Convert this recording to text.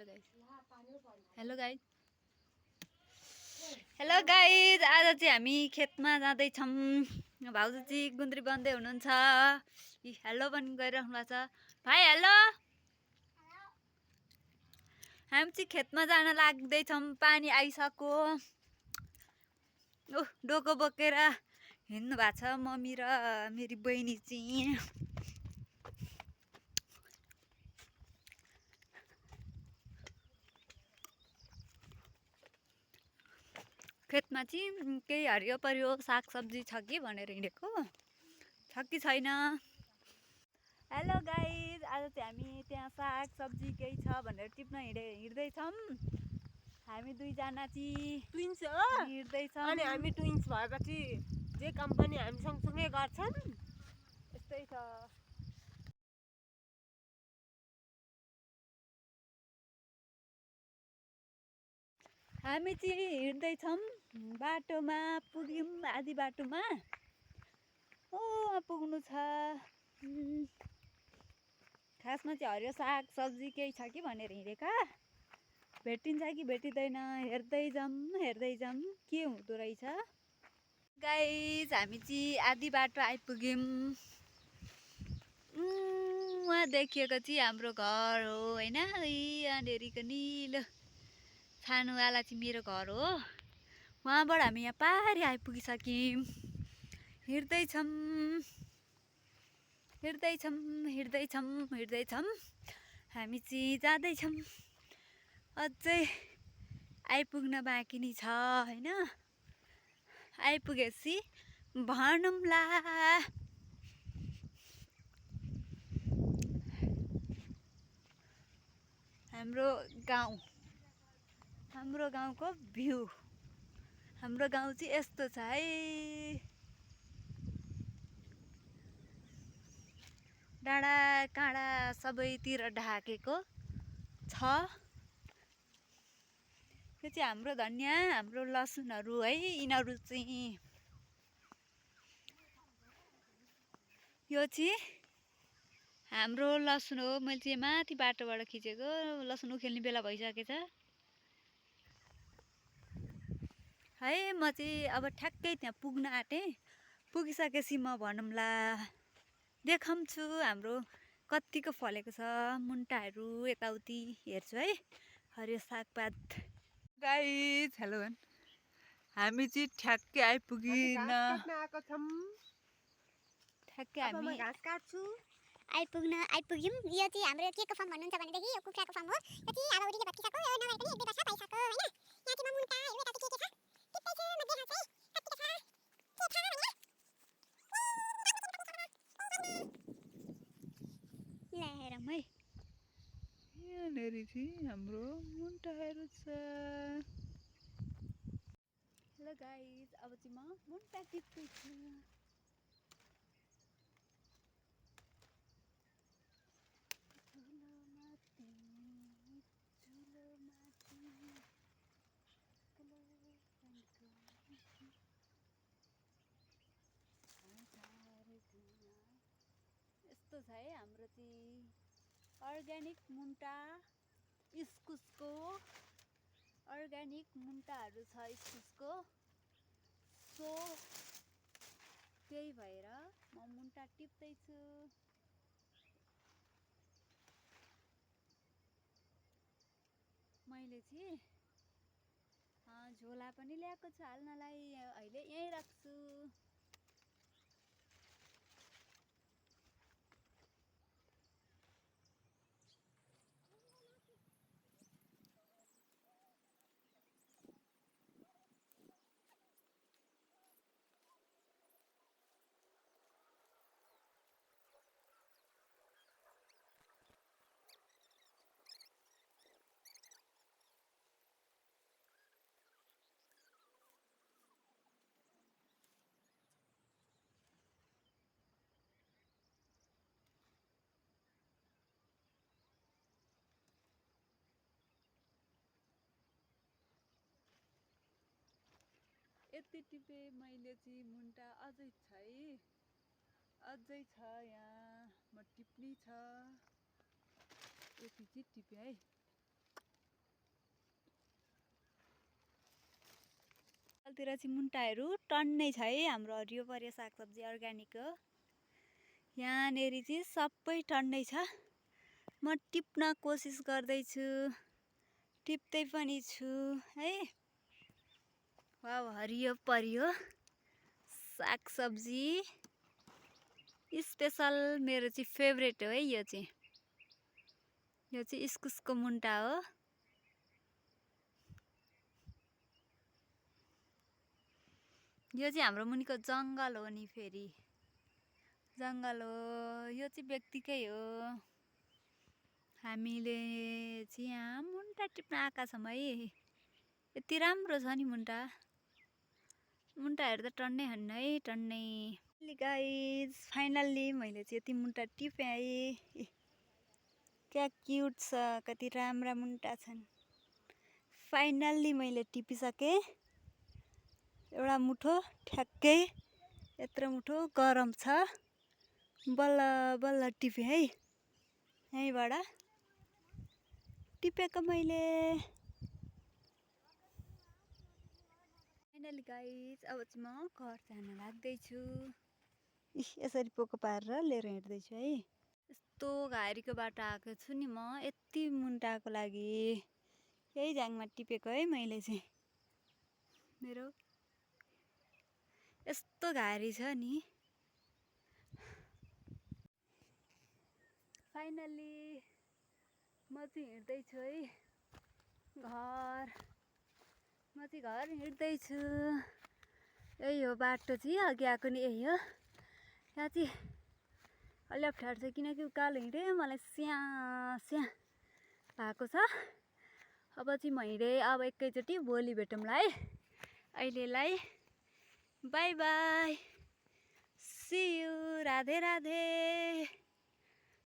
Hello guys आज चाहिँ हामी खेतमा जाँदैछौँ। भाउजू चाहिँ गुन्द्री बन्दै हुनुहुन्छ। हेलो पनि गरिराख्नु भएको छ। भाइ हेलो। हामी चाहिँ खेतमा जान लाग्दैछौँ। पानी आइसक्यो। डोको बोकेर हिँड्नु भएको छ मम्मी र मेरी बहिनी चाहिँ। खेतमा चाहिँ केही हरियो परियो सागसब्जी छ कि भनेर हिँडेको, छ कि छैन। हेलो गाइज आज चाहिँ हामी त्यहाँ सागसब्जी केही छ भनेर टिप्न हिँड्दैछौँ। हामी दुईजना चाहिँ ट्विन्स हो हिँड्दैछौँ। अनि हामी ट्विन्स भएपछि जे काम पनि हामी सँगसँगै गर्छन्। यस्तै छ। हामी चाहिँ हिँड्दैछौँ। बाटोमा पुग्यौँ। आधी बाटोमा पुग्नु छ। खासमा चाहिँ हरियो साग सब्जी केही छ कि भनेर हिँडेका। भेटिन्छ कि भेटिँदैन हेर्दै जाऊँ के हुँदो रहेछ। गाइज हामी चाहिँ आधी बाटो आइपुग्यौँ। उहाँ देखिएको चाहिँ हाम्रो घर हो होइन। यहाँनिरको निलो सानोवाला चाहिँ मेरो घर हो। उहाँबाट हामी यहाँ पारि आइपुगिसक्यौँ। हिँड्दैछौँ। हामी चाहिँ जाँदैछौँ। अझै आइपुग्न बाँकी नै छ होइन। आइपुगेपछि भनौँला। हाम्रो गाउँको भ्यू। हाम्रो गाउँ चाहिँ यस्तो छ है। डाँडा काँडा सबैतिर ढाकेको छ। यो चाहिँ हाम्रो धनियाँ, हाम्रो लसुनहरू है। यिनीहरू चाहिँ यो चाहिँ हाम्रो लसुन हो। मैले चाहिँ माथि बाटोबाट खिचेको। लसुन उखेल्ने बेला भइसकेछ है। म चाहिँ अब ठ्याक्कै त्यहाँ पुग्न आँटेँ। पुगिसकेपछि म भनौँला देखाउँछु हाम्रो कतिको फलेको छ। मुन्टाहरू यताउति हेर्छु है। हरियो सागपात। Guys hello. हामी चाहिँ ठ्याक्कै आइपुगिन। ठ्याक्कै हामी घाँस काट्छु। आइपुग्यौँ। यो चाहिँ हाम्रो के को फर्म भन्नुहुन्छ भनेदेखि यो कुखुराको फर्म हो। यो चाहिँ अब उरीले भत्किसक्यो। यो नभए पनि 1-2 वर्ष भइसक्यो हैन। यहाँ चाहिँ म मुन्टाहरू यता के छ टिप्दैछु। म देखाउँछु है कतिको छ। के छ भने ल हेरौँ है। यहाँनिर चाहिँ हाम्रो मुन्टाहरू छ। हेलो गाइज अब चाहिँ म मुन्टा टिप्दैछु। यस्तो छ है हाम्रो चाहिँ अर्ग्यानिक मुन्टा इस्कुसको। अर्ग्यानिक मुन्टाहरू छ इस्कुसको। सो त्यही भएर म मुन्टा टिप्दैछु। मैले चाहिँ झोला पनि ल्याएको छु हाल्नलाई। अहिले यहीँ राख्छु। यति टिपे मैले चाहिँ मुन्टा अझै छ है। अझै छ यहाँ। म टिप्नी छ। यति चाहिँ टिपेँ है। यतातिर चाहिँ मुन्टाहरू टन्नै छ है। हाम्रो हरियो परियो सागसब्जी अर्ग्यानिक हो। यहाँनेरि चाहिँ सबै टन्नै छ। म टिप्न कोसिस गर्दैछु, टिप्दै पनि छु है। वाउ, हरियो परियो सागसब्जी स्पेसल मेरो चाहिँ फेभरेट हो है। यो चाहिँ इस्कुसको मुन्टा हो। यो चाहिँ हाम्रो मुनिको जङ्गल हो नि, फेरि जङ्गल हो। यो चाहिँ व्यक्तिकै हो। हामीले चाहिँ यहाँ मुन्टा टिप्न आएका छौँ है। यति राम्रो छ नि मुन्टाहरू त टन्नै हन् है, टन्नै। गाइज फाइनल्ली मैले चाहिँ यति मुन्टा टिपेँ है। क्या क्युट छ, कति राम्रा मुन्टा छन्। फाइनल्ली मैले टिपिसकेँ। एउटा मुठो ठ्याक्कै यत्रो मुठो गरम छ। बल्ल बल्ल टिपेँ है। यहीँबाट टिपेको मैले। फाइनली गाइज अब चाहिँ म घर जान लाग्दैछु। यसरी पोको पारेर लिएर हिँड्दैछु है। यस्तो घारीको बाटो आएको छु नि म, यति मुन्टाको लागि। यही झ्याङमा टिपेको है मैले चाहिँ। मेरो यस्तो घारी छ नि। फाइनल्ली म चाहिँ हिँड्दैछु है घर। म चाहिँ घर हिँड्दैछु। यही हो बाटो चाहिँ, अघि आएको नि यही हो। यहाँ चाहिँ अलि अप्ठ्यारो छ किनकि उकालो हिँडेँ, मलाई स्या भएको छ। अब चाहिँ म हिँडेँ। अब एकैचोटि भोलि भेटौँला है। अहिलेलाई bye bye, see you, Radhe Radhe.